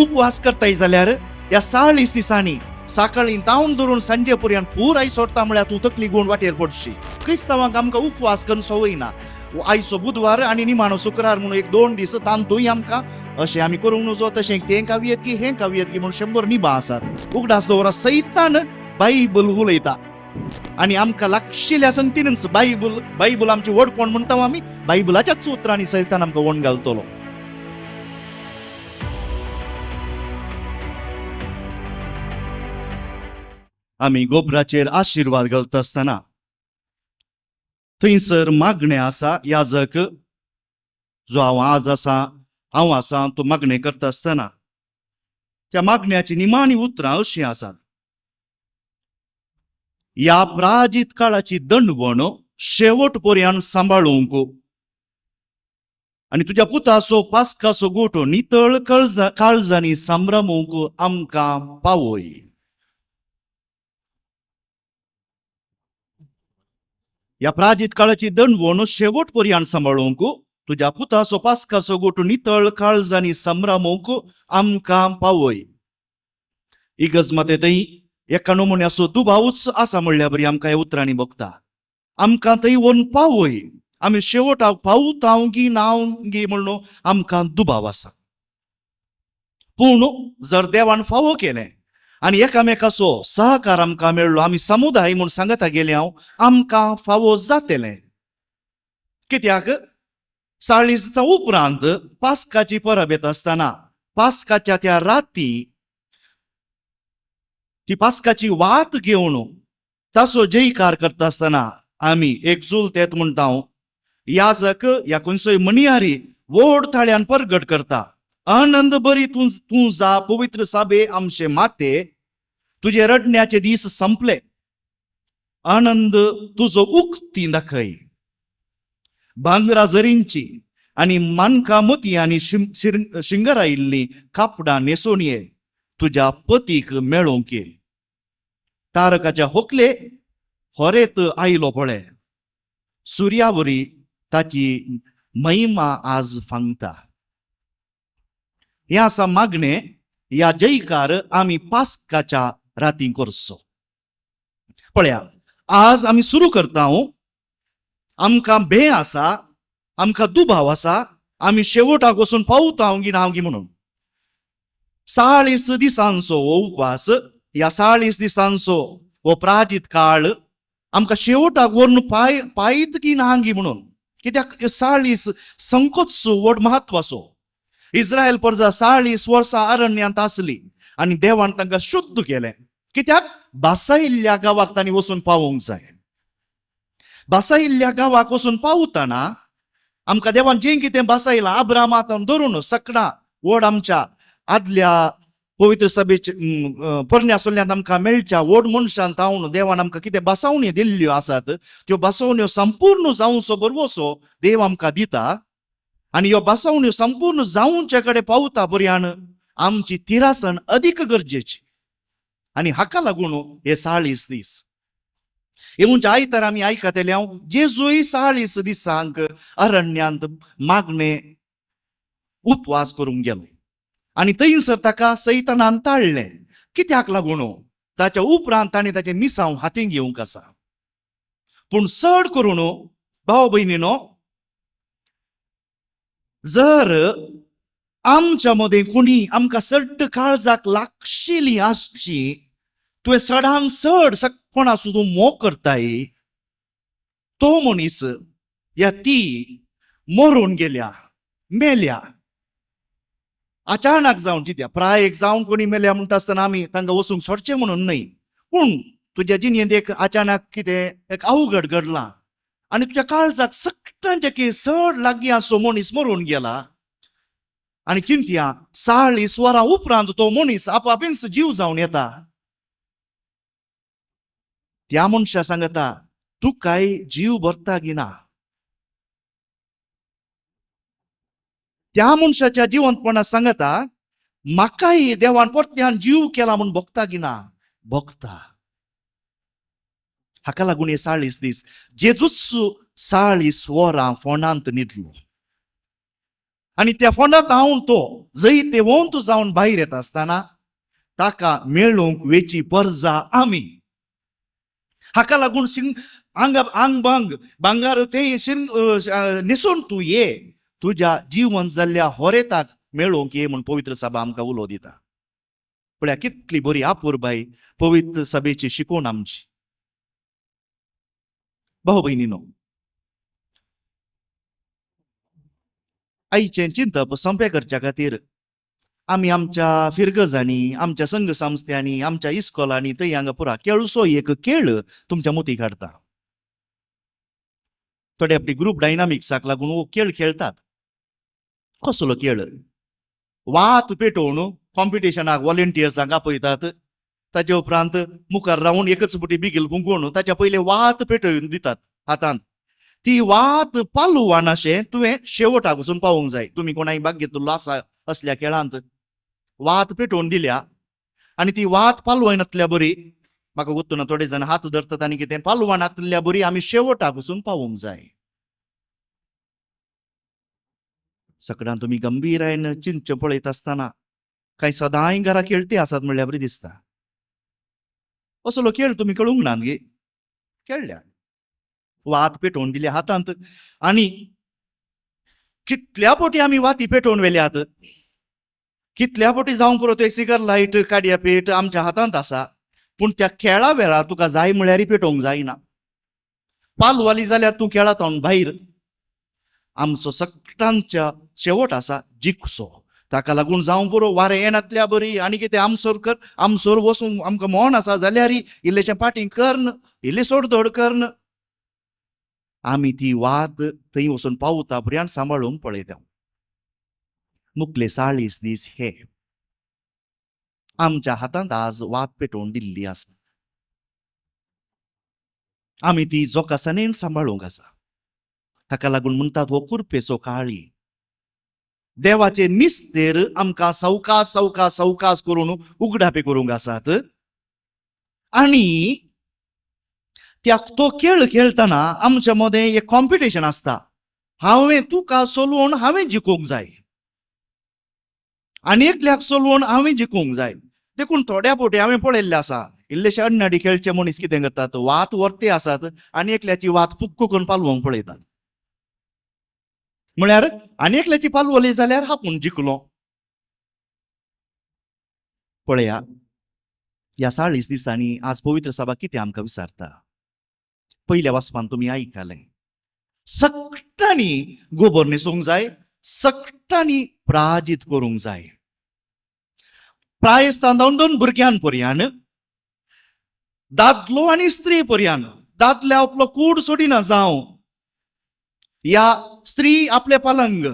उपवास करताय जाल्यार ह्या 40 दिसांनी सकाळीं तावन धरून सांजे पर्यंत पुराय सोडटा म्हळ्यार तूं तकली गुण वाटेर पडशी. क्रिस्तांवांक आमकां उपवास करून संवय ना. आयचो बुधवार आनी निमाणो शुक्रार म्हणून एक 2 दीस तांतूय आमकां अशें आमी करूंक नजो, तशें तें खावयेत की हें खावयेत की म्हूण 100 निबां आसात. उगडास दवरा सैतान बायबल उलयता आनी आमकां लागशिल्ल्या संगतीनच बायबल बायबल आमचें व्हडपण म्हणटा आमी, बायबलाच्याच उतरांनी सैतान आमकां वण घालतलो. आमी गोबराचेर आशिर्वाद घालता आसतना थंयसर मागणें आसा. याजक जो हांव आज आसा, हांव आसा, तो मागणें करता आसतना त्या मागण्याची निमाणी उतरां अशीं आसात. ह्या प्राजीत काळाची दंडवण शेवट पर्यंत सांबाळूंक आनी तुज्या पुताचो पास्काचो गोटो नितळ काळजांनी सांभ्रामूंक आमकां पावय. ह्या प्राजीत काळाची दंडवण शेवट पर्यंत सांबाळूंक तुज्या पुताचो पास्काचो गोटो नितळ काळजांनी सांभ्रामूंक आमकां पावय. इगर्ज माते थंय एका नमुन्याचो दुबावूच आसा म्हणल्या बरी आमकां ह्या उतरांनी बघता. आमकां थंय व्हरून पावय, आमी शेवटाक पावता गी ना गी म्हणून आमकां दुबाव आसा. पूण जर देवान फावो केलें आनी एकामेकाचो सहकार आमकां मेळ्ळो, आमी समुदाय म्हूण सांगता गेले हांव, आमकां फावो जातलें. कित्याक 40 दिसां उपरांत पास्काची परब येता आसतना पास्काच्या त्या राती ती पास्काची वात घेवन ताचो जयकार करता आसतना आमी एक जुलतेत म्हणटा, याजक या खंयचोय मणियारी व्हड थाळ्यान परगट करता, आनंद बरी तूं तूं जा पवित्र साबे आमचे माते, तुजे रडण्याचे दीस संपले, आनंद तुजो उक्ती दाखय. भांगरा जरींची आनी मानका मोती आनी शिंगरायिल्लीं कापडां न्हेसून ये, तुज्या पतीक मेळोवंक ये. तारकाच्या होकले होरेत आयलो पळय, सुर्यावरी ताची महिमा आज फांगता. हें आसा मागणें, ह्या जयकार आमी पास्काच्या राती करचो. पळया आज आमी सुरू करता, आमकां भंय आसा, आमकां दुबाव आसा, आमी शेवटाक वचून पावता गी ना गी म्हणून. 40 दिसांचो हो उपवास, ह्या 40 दिसांचो हो प्राजीत काळ आमकां शेवटाक व्हरून पायत की ना गी म्हणून. कित्याक 40 संकोच व्हड म्हत्वाचो. इस्रायल प्रजा 40 वर्सां अरण्यांत आसली आनी देवान तांकां शुद्ध केलें. कित्याक बासायिल्ल्या गांवाक तांणी वचून पावोवंक जाय. बासायिल्ल्या गांवाक वचून पावतना आमकां देवान जें कितें बासायलां अब्रामात धरून सकडां व्हड आमच्या आदल्या पवित्र सभेचे पोरण्या सोल्यांत आमकां मेळच्या व्हड मनशान तावन देवान आमकां कितें बसावण्यो दिल्ल्यो आसात त्यो बसवण्यो संपूर्ण जावचो बरवसो देव आमकां दिता. आनी ह्यो बसवण्यो संपूर्ण जावचे कडेन पावता पर्यान आमची तिरासण अदीक गरजेची. आनी हाका लागून हे 40 दीस हे म्हणजे आयतार आमी आयकतले हांव जेजूय 40 दिसांक अरण्यांत मागणे उपवास करूंक गेलो आनी थंयसर ताका सैतानान ताळ्ळें. कित्याक लागून ताच्या उपरांत ताणें ताचें मिसांव हातीन घेवंक आसा. पूण चड करून भाव भयणीनो, जर आमच्या मदें कोणी आमकां सड्ड काळजाक लागशिल्ली आसची, तुवें चडान चड कोणाचो तूं मोग करताय तो मनीस या ती मरून गेल्या, मेल्या अचानक जावन, कित्याक प्रायेक जावन कोणी मेल्या म्हणटा आसतना आमी तांकां वचूंक सोडचें म्हणून न्हय, पूण तुज्या जिणेंत एक अचानक कितें एक अवघड घडलां आनी तुज्या काळजाक सगळ्यांचे की चड लागीं आसो मनीस मरून गेला आनी चिंतया 40 वरां उपरांत तो मनीस आपापींच जीव जावन येता. त्या मनशा सांगता तुकाय जीव भरता की ना. त्या मनशाच्या जिवंतपणा सांगता म्हाकाय देवान परत्यान जीव केला म्हूण भोगता की ना, भोगता. हाका लागून हे 40 दीस जेजूच 40 वरां फोंडांत न्हिदलो आनी त्या फोंडांत हांव तो जैतेवंत जावन भायर येता आसतना ताका मेळूंक वेची परजा आमी. हाका लागून शिंग आंग आंग बांग भांगार तें शिंग न्हेसून तूं ये, तुज्या जिवन जाल्ल्या होरेताक मेळोवंक ये म्हूण पवित्र सभा आमकां उलो दिता. पळया कितली बरी आपुरबाय पवित्र सभेची शिकवण आमची. भाव भयणीनो, आयचें चिंतप सोंपें करच्या खातीर आमी आमच्या फिरगजांनी, आमच्या संघ संस्थ्यांनी, आमच्या इस्कोलांनी थंय हांगा पुरा केळसो एक खेळ तुमच्या मोतीक हाडटा. थोडे आपली ग्रूप डायनामिक्साक लागून हो खेळ खेळटात. कसलो खेळ? वात पेटोवन कॉम्पिटिशनाक वॉलंटियर्सांक आपयतात. ताचे उपरांत मुखार रावन एकच फावटी बिगील फुंकून ताच्या पयले वात पेटोवन दितात हातांत. ती वात पालवान अशें तुवें शेवटाक वचून पावोवंक जाय. तुमी कोणाय भाग घेतिल्लो आसा असल्या खेळांत? वात पेटोवन दिल्या आनी ती वात पालवायनातल्या बरी, म्हाका गोत्तू ना थोडे जाण हात धरतात आनी कितें, पालवानातल्या बरी आमी शेवटाक वचून पावोवंक जाय. सगळ्यान तुमी गंभीरायेन चिंतचें पळयत आसतना कांय सदांय घरा खेळटी आसात म्हणल्यार बरी दिसता. असलो खेळ तुमी खेळूंक ना गे? खेळ्ळ्या. वात पेटोवन दिल्या हातांत आनी कितल्या फावटी आमी वाती पेटोवन व्हेल्यात, कितल्या फावटी जावंक पुरो तो एक सिगर लायट काडया पेट आमच्या हातांत आसा, पूण त्या खेळा वेळार तुका जाय म्हळ्यारय पेटोवंक जायना. पालवाली जाल्यार तूं खेळांत भायर. आमचो सगळ्यांच्या शेवट आसा जिखचो. ताका लागून जावं पुरो वारें येनातल्या बरी आनी कितें आमसोर कर, आमसोर वचूंक आमकां मोन आसा जाल्यार इल्लेशें पाटीं कर्न, इल्ली सोडदोड कर्न आमी ती वात थंय वचून पावता पर्यंत सांबाळूंक पळयता. मुखले 40 दीस हे आमच्या हातांत आज वात पेटोवन दिल्ली आसा. आमी ती जोकासाणेन सांबाळूंक आसा. ताका लागून म्हणटात हो कुरपेचो काळी. देवाचे मिस्तेर आमकां सवकास सवकास सवकास करून उगडापे करूंक आसात. आनी त्या तो खेळ खेळटना आमच्या मदें एक कॉम्पिटिशन आसता. हांवें तुका सोलवून हांवें जिखूंक जाय आनी एकल्याक सोलवून हांवें जिखूंक जाय. देखून थोड्या फावटी हांवें पळयल्लें आसा, इल्लेशे अन्नाडी खेळचे मनीस कितें करतात, वात व्हरते आसात आनी एकल्याची वात पुक्क करून पालवंक पळयतात. म्हळ्यार आनी एकल्याची पालवली जाल्यार आपूण जिखलो. पळया ह्या 40 दिसांनी आज पवित्र सभा कितें आमकां विचारता. पयल्या वाचपान तुमी आयकलें, सगळ्यांनी गोबर न्हेसूंक जाय, सगळ्यांनी प्राजीत करूंक जाय. प्रायस्तान दोन दोन भुरग्यां पर्यान, दादलो आनी स्त्री पर्यान, दादले आपलो कूड सोडिना जावं या स्त्री आपले पलंग,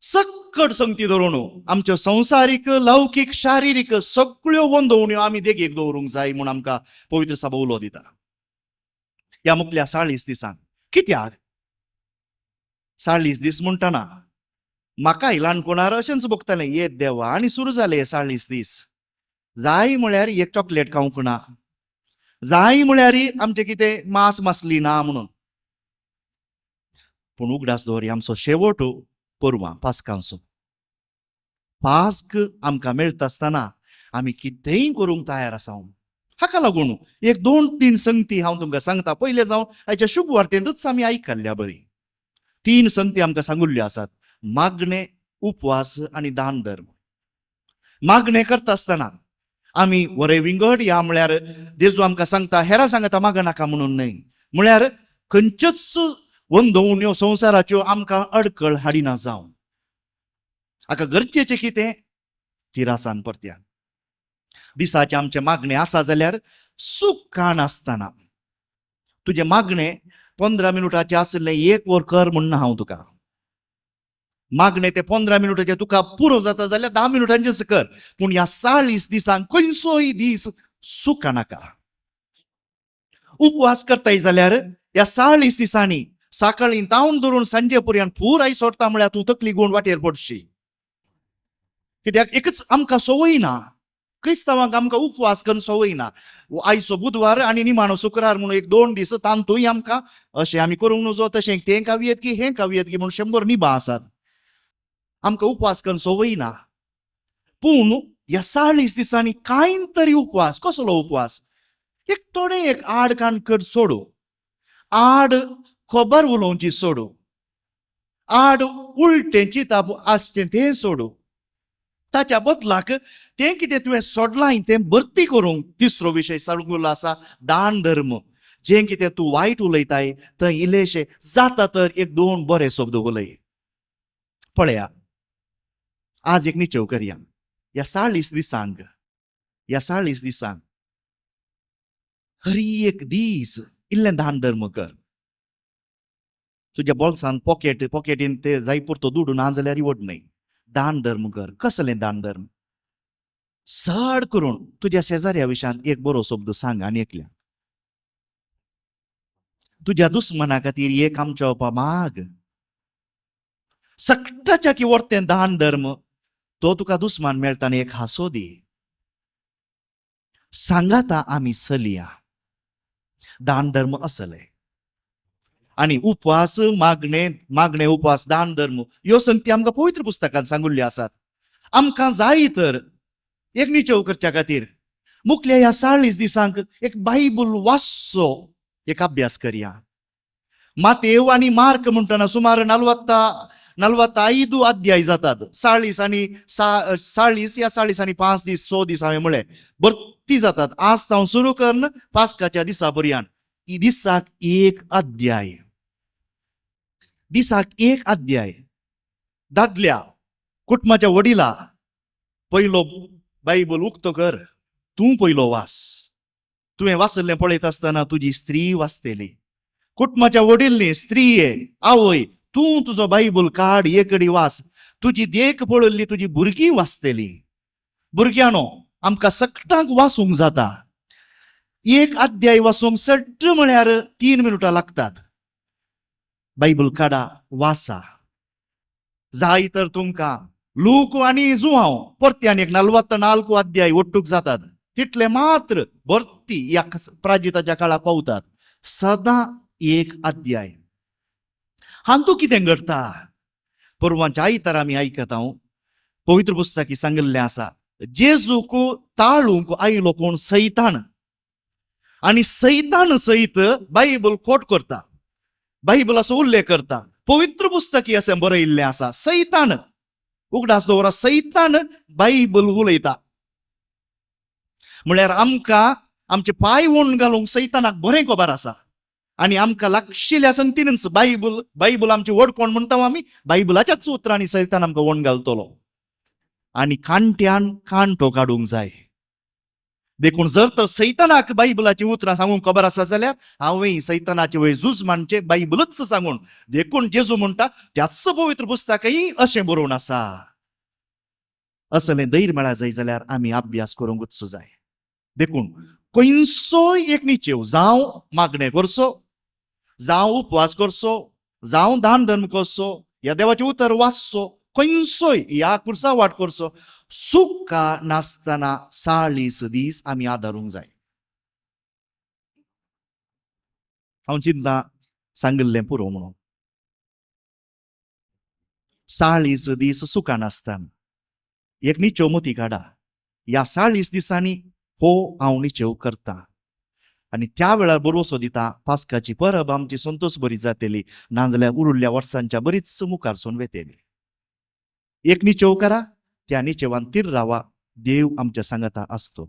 सक्कड संगती धरून आमच्यो संवसारीक, लौकीक, शारिरीक सगळ्यो वंदवण्यो आमी देगेक दवरूंक जाय म्हूण आमकां पवित्र सभा उलो दिता ह्या मुखल्या 40 दिसांक. कित्याक 40 दीस म्हणटना म्हाकाय ल्हानपणार अशेंच भोगतालें, ये देवा आनी सुरू जाले 40 दीस. जाय म्हळ्यार एक चॉकलेट खावंक ना, जाय म्हळ्यार आमचें कितें मांस मासली ना म्हणून. पूण उगडास दवर आमचो शेवट परवां पास्कांचो. पास्क आमकां मेळटा आसतना आमी कितेंय करूंक तयार आसा. हाका लागून एक दोन तीन संगती हांव तुमकां सांगता. पयलें जावं आयच्या शुभ वार्तेंतूच आमी आयकल्ल्या बरी तीन संगती आमकां सांगुल्ल्यो आसात, मागणें, उपवास आनी दान धर्म. मागणें करता आसतना आमी वरे विंगड या म्हळ्यार जेजू आमकां सांगता हेरां सांगता मागो नाका म्हणून न्हय, म्हळ्यार खंयच्योच वंदवण्यो संवसाराच्यो आमकां अडकळ हाडिना जावं. हाका गरजेचें कितें? तिरासान परत्यान दिसाचें आमचें मागणें आसा जाल्यार सुखान आसतना तुजें मागणें 15 मिनटाचें आशिल्लें एक वर कर म्हणना हांव तुका. मागणें तें 15 मिनटाचें तुका पुरो जाता जाल्यार 10 मिनटांचेंच कर, पूण ह्या 40 दिसांक खंयचोय दीस सुखा नाका. उपवास करताय जाल्यार ह्या 40 दिसांनी सकाळीं तावन धरून सांजे पर्यंत पुराय सोडटा म्हळ्यार तूं तकली गुण वाटेर पडशी. कित्याक एकच आमकां संवय ना, क्रिस्तांवांक आमकां उपवास करून संवय ना. आयचो बुधवार आनी निमाणो शुक्रार म्हणून एक 2 दीस तांतूय आमकां अशें आमी करूंक नजो, तशें तें खावयेत की हें खावयेत की म्हूण 100 निबां आसात. आमकां उपवास करून संवय ना, पूण ह्या 40 दिसांनी कांय तरी उपवास. कसलो उपवास? एक थोडे एक आड काणकट सोडू, आड खबर उलोवची सोडू, आड उलटें चिंतप आसचें तें सोडू. ताच्या बदलाक तें कितें तुवें सोडलां तें भरती करूंक तिसरो विशय सांगुल्लो आसा दान धर्म. जें कितें तूं वायट उलयताय थंय इल्लेशें जाता तर एक दोन बरे शब्द उलय. पळया आज एक निचेव करया. ह्या 40 दिसांक, ह्या 40 दिसांक हर एक दीस इल्लें दान धर्म कर. तुज्या बोल्सान पॉकेटीन ते जाय पुरतो दुडू ना जाल्यार व्हड न्हय. दान धर्म कर. कसलें दान धर्म? चड करून तुज्या शेजाऱ्या विशयांत एक बरो शब्द सांग आनी एकल्या तुज्या दुस्मना खातीर एक आमच्या बापा माग. सगळ्याच्या की वर्तें दान धर्म तो तुका दुस्मान मेळटा आनी एक हांसो दी. सांगाता आमी चलया. दान धर्म असले आनी उपवास मागणे, मागणे उपवास दान धर्म ह्यो संगती आमकां पवित्र पुस्तकान सांगिल्ल्यो आसात. आमकां जाय तर एक निचेव करच्या खातीर मुखल्या ह्या 40 दिसांक एक बायबल वाचचो, एक अभ्यास करया. मातेव आनी मार्क म्हणटना सुमार 45 अध्याय जातात. 40 आनी 40 या 40 आनी 5 दीस 6 दीस हांवें म्हळें भरती जातात. आज हांव सुरू करून पास्काच्या दिसा पर्यंत दिसाक एक अध्याय, दिसाक एक अध्याय. दादल्या कुटुंबाच्या वडिला पयलो बायबल उक्तो कर, तूं पयलो वास. तुवें वाचल्लें पळयता आसतना तुजी स्त्री वाचतली. कुटुंबाच्या वडिल्ली स्त्रीये आवय तूं तुजो बायबल काड एकडी वास. तुजी देख पळयल्ली तुजी भुरगीं वाचतली. भुरग्यांनो आमकां सगळ्यांक वाचूंक जाता. एक अध्याय वाचूंक सट्ट म्हळ्यार 3 मिनटां लागतात. बायबल काडा वाचा. जाय तर तुमकां लूक आनी जुआंव परत्यान एक 44 अध्याय ಒಟ್ಟುक जातात. तितले मात्र भरती ह्या प्राजिताच्या काळाक पावतात. सदां एक अध्याय. हांतू कितें घडटा? परवांच्या आयतार आमी आयकता हांव पवित्र पुस्तकी सांगिल्लें आसा जेजूक ताळूंक आयलो कोण? सैतान. आनी सैतान सयत बायबल कोट करता, बायबलाचो उल्लेख करता. पवित्र पुस्तकी अशें बरयिल्लें आसा. सैतान उगडास दवरा, सैतान बायबल उलयता. म्हळ्यार आमकां आमचे पांय ओण घालूंक सैतानाक बरें खबर आसा. आनी आमकां लागशिल्ल्या संगतीनच बायबल, बायबल आमचें व्हड कोण म्हणटा आमी, बायबलाच्याच उतरांनी सैतान आमकां ओण घालतलो. आनी कांट्यान कांटो काडूंक जाय. देखून जर तर सैतानाक बायबलाची उतरां सांगूंक खबर आसा जाल्यार हांवें सैतानाचे वयर झूज मांडचें बायबलूच सांगून. देखून जेजू म्हणटा त्याच पवित्र पुस्तकय अशें बरोवन आसा. असलें धैर्य मेळा जाय जाल्यार आमी अभ्यास करूंकूच जाय. देखून खंयचोय एक निचेव, जावं मागणें करचो, जावं उपवास करचो, जावं दान धर्म करचो, ह्या देवाचें उतर वाचचो, खंयचोय ह्या खुर्सा वाट करचो, सुका नासतना 40 दीस आमी आदारूंक जाय. हांव चिंता सांगिल्लें पुरो म्हणून. 40 दीस सुका नासतना एक निचेव मोती काडा. ह्या 40 दिसांनी हो हांव निचेव करता आनी त्या वेळार बरोसो दिता पास्काची परब आमची संतोष बरी जातली, नाजाल्यार उरिल्ल्या वर्सांच्या बरीच मुखार सून वेतली. एक निचेव करा, त्या निचेवान तीर रावा. देव आमच्या सांगाता आसतो.